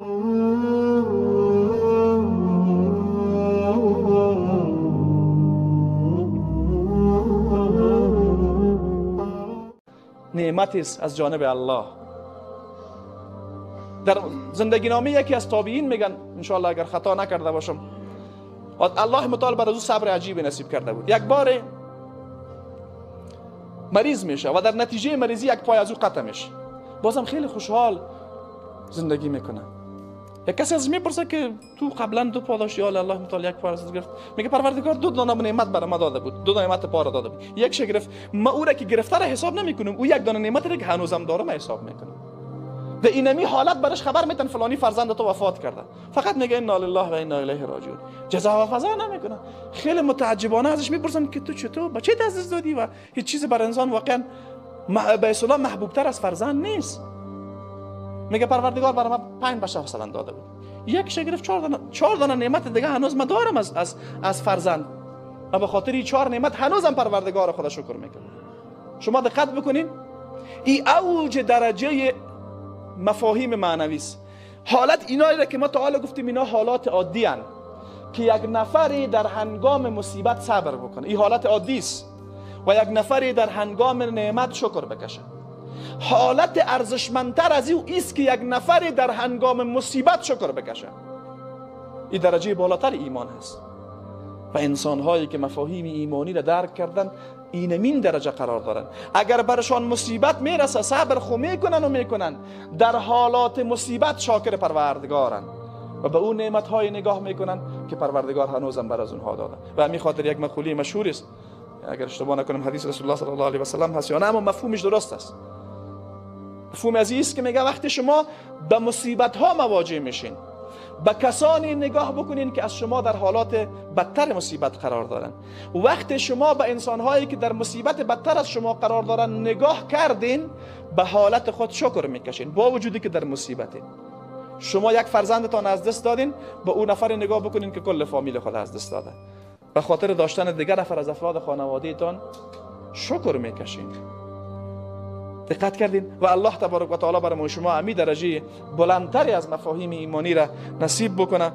نعمت است از جانب الله. در زندگی نامه یکی از تابعین میگن، انشاءالله اگر خطا نکرده باشم، الله متعال بر او صبر عجیبی نصیب کرده بود. یک بار مریض میشه و در نتیجه مریضی یک پای از او قطع میشه. بازم خیلی خوشحال زندگی میکنه. یک کسی از میپرسه که تو قبلا دو پا داشتی، حالا الله متعال یک پا از گرفت. میگه پروردگار دو دانه نعمت برای ما داده بود، دو نعمت پا را داده بود، یکش گرفت. ما او را که گرفته را حساب نمیکنم، او یک دانه نعمت را که هنوزم دارم حساب میکنم. در اینمی حالت برش خبر میتن فلانی فرزند تو وفات کرده، فقط میگه انا لله و انا الیه راجعون، جزا و فضا نمیکنه. خیلی متعجبانه ازش میپرسن که تو چطور با چه دست دادی و هیچ چیز بر انسان واقعا به اصطلاح محبوبتر از فرزند نیست. میگه پروردگار برای من 5 بچه مثلا داده بود، یکش گرفت، 4 دانه نعمت دیگه هنوز من دارم از فرزند، و به خاطر این 4 نعمت هنوزم پروردگار خدا شکر میکنم. شما دقت بکنین، این اوج درجه مفاهیم معنوی است. حالت اینا را که ما تا حالا گفتیم اینا حالات عادی هن که یک نفری در هنگام مصیبت صبر بکنه، این حالت عادی است، و یک نفری در هنگام نعمت شکر بکشه. حالت ارزشمندتر از او است که یک نفری در هنگام مصیبت شکر بکشه. این درجه بالاتر ایمان هست و انسان هایی که مفاهیم ایمانی را درک کردن اینمین درجه قرار دارن. اگر برشان مصیبت میرسه صبر خو میکنن و میکنن، در حالات مصیبت شاکر پروردگارن و به اون نعمت های نگاه میکنن که پروردگار هنوزم بر از اونها داده. و همین خاطر یک مقوله مشهور است، اگر اشتباه نکنم حدیث رسول الله صلی الله علیه و سلم هست یا نه، اما مفهومش درست است. مفهوم از این است که میگه وقتی شما به مصیبت ها مواجه میشین، به کسانی نگاه بکنین که از شما در حالات بدتر مصیبت قرار دارن. وقتی شما به انسانهایی که در مصیبت بدتر از شما قرار دارن نگاه کردین، به حالت خود شکر میکشین با وجودی که در مصیبتین. شما یک فرزندتان از دست دادین، به او نفر نگاه بکنین که کل فامیل خود از دست داده. به خاطر داشتن دیگر نفر از افراد خانوادهتان شکر میکشین. دقت کردین؟ و الله تبارک و تعالی برای شما امی درجه بلندتری از مفاهیم ایمانی را نصیب بکنه.